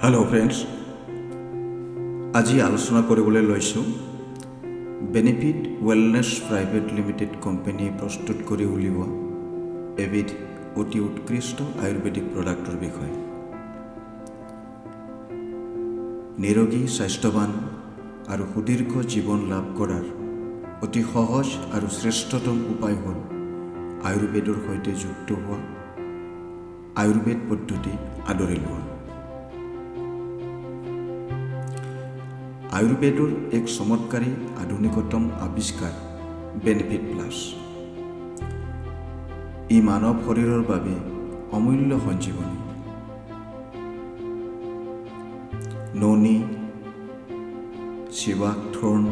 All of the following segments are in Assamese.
হেল্ল' ফ্ৰেণ্ডছ, আজি আলোচনা কৰিবলৈ লৈছোঁ বেনিফিট ৱেলনেছ প্ৰাইভেট লিমিটেড কোম্পানীয়ে প্ৰস্তুত কৰি উলিওৱা এবিধ অতি উৎকৃষ্ট আয়ুৰ্বেদিক প্ৰডাক্টৰ বিষয়ে। নিৰোগী, স্বাস্থ্যৱান আৰু সুদীৰ্ঘ জীৱন লাভ কৰাৰ অতি সহজ আৰু শ্ৰেষ্ঠতম উপায় হ'ল আয়ুৰ্বেদৰ সৈতে যুক্ত হোৱা, আয়ুৰ্বেদ পদ্ধতি আদৰি লোৱা। আয়ুৰ্বেদৰ এক চমৎকাৰী আধুনিকতম আৱিষ্কাৰ বেনিফিট প্লাছ। ই মানৱ শৰীৰৰ বাবে অমূল্য সঞ্জীৱনী। Noni, sea buckthorn,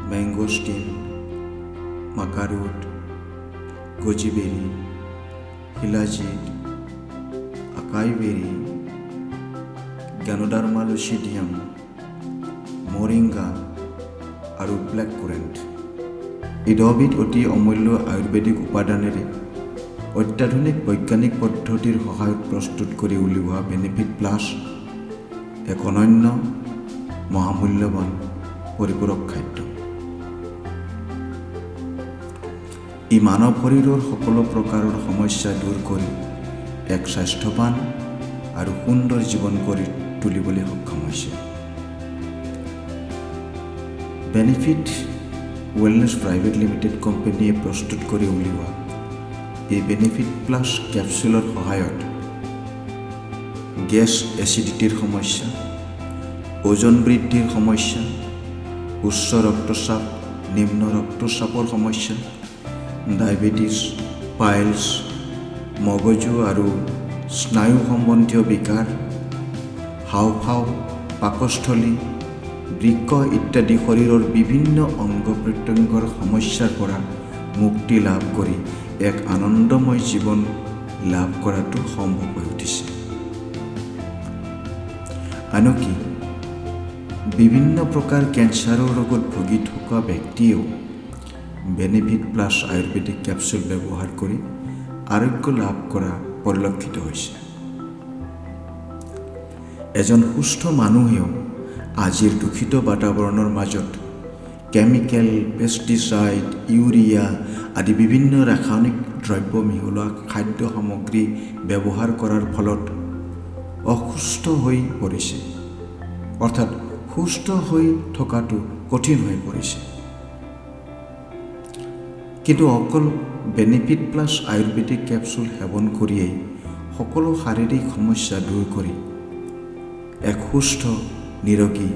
mangosteen, maca root, goji berry, shilajit, acai berry, ganoderma lucidum, moringa আৰু ব্লেক কাৰেণ্ট, এই 10বিধ অতি অমূল্য আয়ুৰ্বেদিক উপাদানেৰে অত্যাধুনিক বৈজ্ঞানিক পদ্ধতিৰ সহায়ত প্ৰস্তুত কৰি উলিওৱা বেনিফিট প্লাছ এক অনন্য মহামূল্যৱান পৰিপূৰক খাদ্য। ই মানৱ শৰীৰৰ সকলো প্ৰকাৰৰ সমস্যা দূৰ কৰি এক স্বাস্থ্যৱান আৰু সুন্দৰ জীৱন কৰি তুলিবলৈ সক্ষম হৈছে। বেনিফিট ৱেলনেছ প্ৰাইভেট লিমিটেড কোম্পানীয়ে প্ৰস্তুত কৰি উলিওৱা এই বেনিফিট প্লাছ কেপচুলৰ সহায়ত গেছ এচিডিটিৰ সমস্যা, ওজন বৃদ্ধিৰ সমস্যা, উচ্চ ৰক্তচাপ, নিম্ন ৰক্তচাপৰ সমস্যা, ডায়েবেটিছ, পাইলছ, মগজু আৰু স্নায়ু সম্বন্ধীয় বিকাৰ, হাওঁফাওঁ, পাকস্থলী, বৃক্ক ইত্যাদি শৰীৰৰ বিভিন্ন অংগ প্ৰত্যংগৰ সমস্যাৰ পৰা মুক্তি লাভ কৰি এক আনন্দময় জীৱন লাভ কৰাটো সম্ভৱ হৈ উঠিছে। আনকি বিভিন্ন প্ৰকাৰ কেঞ্চাৰৰ ৰোগত ভুগি থকা ব্যক্তিয়েও বেনিফিট প্লাছ আয়ুৰ্বেদিক কেপচুল ব্যৱহাৰ কৰি আৰোগ্য লাভ কৰা পৰিলক্ষিত হৈছে। এজন সুস্থ মানুহেও আজিৰ দূষিত বাতাবৰণৰ মাজত কেমিকেল, পেষ্টিচাইড, ইউৰিয়া আদি বিভিন্ন ৰাসায়নিক দ্ৰব্য মিহলোৱা খাদ্য সামগ্ৰী ব্যৱহাৰ কৰাৰ ফলত অসুস্থ হৈ পৰিছে, অৰ্থাৎ সুস্থ হৈ থকাটো কঠিন হৈ পৰিছে। কিন্তু অকল বেনিফিট প্লাছ আয়ুৰ্বেদিক কেপচুল সেৱন কৰিয়েই সকলো শাৰীৰিক সমস্যা দূৰ কৰি এক সুস্থ, নিৰোগী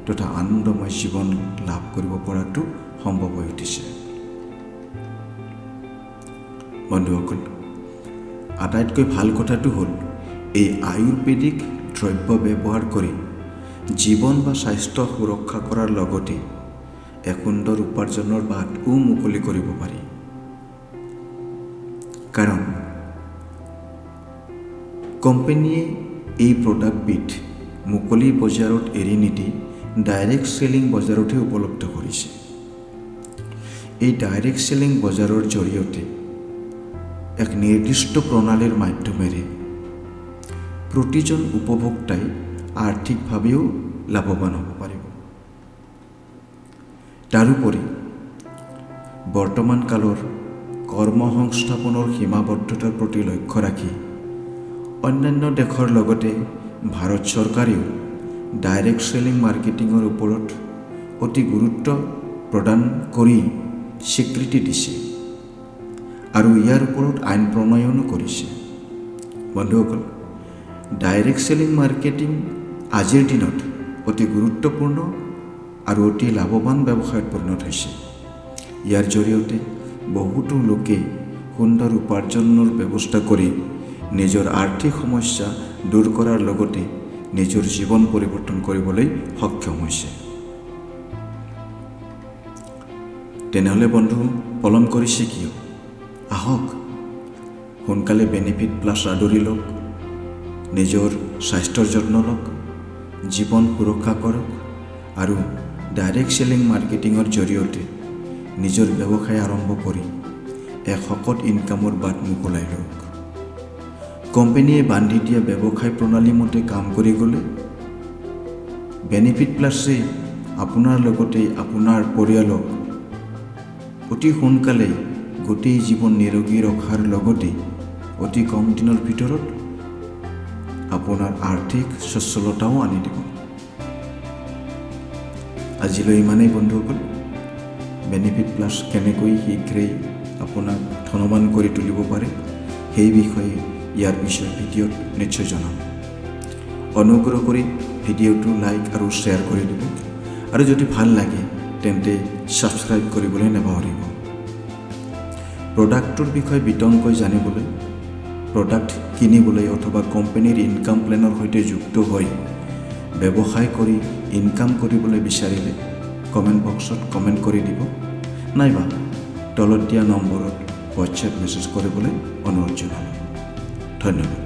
তথা আনন্দময় জীৱন লাভ কৰিব পৰাটো সম্ভৱ হৈ উঠিছে। বন্ধুসকল, আটাইতকৈ ভাল কথাটো হ'ল এই আয়ুৰ্বেদিক দ্ৰব্য ব্যৱহাৰ কৰি জীৱন বা স্বাস্থ্য সুৰক্ষা কৰাৰ লগতে এক সুন্দৰ উপাৰ্জনৰ বাটও মুকলি কৰিব পাৰি। কাৰণ কোম্পানীয়ে এই প্ৰডাক্টবিধ মুকলি বজাৰত এৰি নিদি ডাইৰেক্ট চেলিং বজাৰতহে উপলব্ধ কৰিছে। এই ডাইৰেক্ট চেলিং বজাৰৰ জৰিয়তে এক নিৰ্দিষ্ট প্ৰণালীৰ মাধ্যমেৰে প্ৰতিজন উপভোক্তাই আৰ্থিকভাৱেও লাভৱান হ'ব পাৰিব। তাৰোপৰি বৰ্তমান কালৰ কৰ্মসংস্থাপনৰ সীমাবদ্ধতাৰ প্ৰতি লক্ষ্য ৰাখি অন্যান্য দেশৰ লগতে ভাৰত চৰকাৰেও ডাইৰেক্ট চেলিং মাৰ্কেটিঙৰ ওপৰত অতি গুৰুত্ব প্ৰদান কৰি স্বীকৃতি দিছে আৰু ইয়াৰ ওপৰত আইন প্ৰণয়নো কৰিছে। বন্ধুসকল, ডাইৰেক্ট চেলিং মাৰ্কেটিং আজিৰ দিনত অতি গুৰুত্বপূৰ্ণ আৰু অতি লাভৱান ব্যৱসায়ত পৰিণত হৈছে। ইয়াৰ জৰিয়তে বহুতো লোকে সুন্দৰ উপাৰ্জনৰ ব্যৱস্থা কৰি নিজৰ আৰ্থিক সমস্যা দূৰ কৰাৰ লগতে নিজৰ জীৱন পৰিৱৰ্তন কৰিবলৈ সক্ষম হৈছে। তেনেহ'লে বন্ধু, পলম কৰিছে কিয়? আহক সোনকালে বেনিফিট প্লাছ আদৰি লওক, নিজৰ স্বাস্থ্যৰ যত্ন লওক, জীৱন সুৰক্ষা কৰক আৰু ডাইৰেক্ট চেলিং মাৰ্কেটিঙৰ জৰিয়তে নিজৰ ব্যৱসায় আৰম্ভ কৰি এক শকত ইনকামৰ বাট মোকলাই লওক। কোম্পানীয়ে বান্ধি দিয়া ব্যৱসায় প্ৰণালী মতে কাম কৰি গ'লে বেনিফিট প্লাছে আপোনাৰ লগতে আপোনাৰ পৰিয়ালক অতি সোনকালেই গোটেই জীৱন নিৰোগী ৰখাৰ লগতে অতি কম দিনৰ ভিতৰত আপোনাৰ আৰ্থিক সচ্ছলতাও আনি দিব। আজিলৈ ইমানেই বন্ধুসকল। বেনিফিট প্লাছ কেনেকৈ শীঘ্ৰেই আপোনাক ধনৱান কৰি তুলিব পাৰে, সেই বিষয়ে ইয়াৰ পিছৰ ভিডিঅ'ত নিশ্চয় জনাম। অনুগ্ৰহ কৰি ভিডিঅ'টো লাইক আৰু শ্বেয়াৰ কৰি দিব আৰু যদি ভাল লাগে তেন্তে ছাবস্ক্ৰাইব কৰিবলৈ নাপাহৰিব। প্ৰডাক্টটোৰ বিষয়ে বিতংকৈ জানিবলৈ, প্ৰডাক্ট কিনিবলৈ অথবা কোম্পানীৰ ইনকাম প্লেনৰ সৈতে যুক্ত হৈ ব্যৱসায় কৰি ইনকাম কৰিবলৈ বিচাৰিলে কমেণ্ট বক্সত কমেণ্ট কৰি দিব নাইবা তলত দিয়া নম্বৰত হোৱাটছএপ মেছেজ কৰিবলৈ অনুৰোধ জনালোঁ। ধন্যবাদ।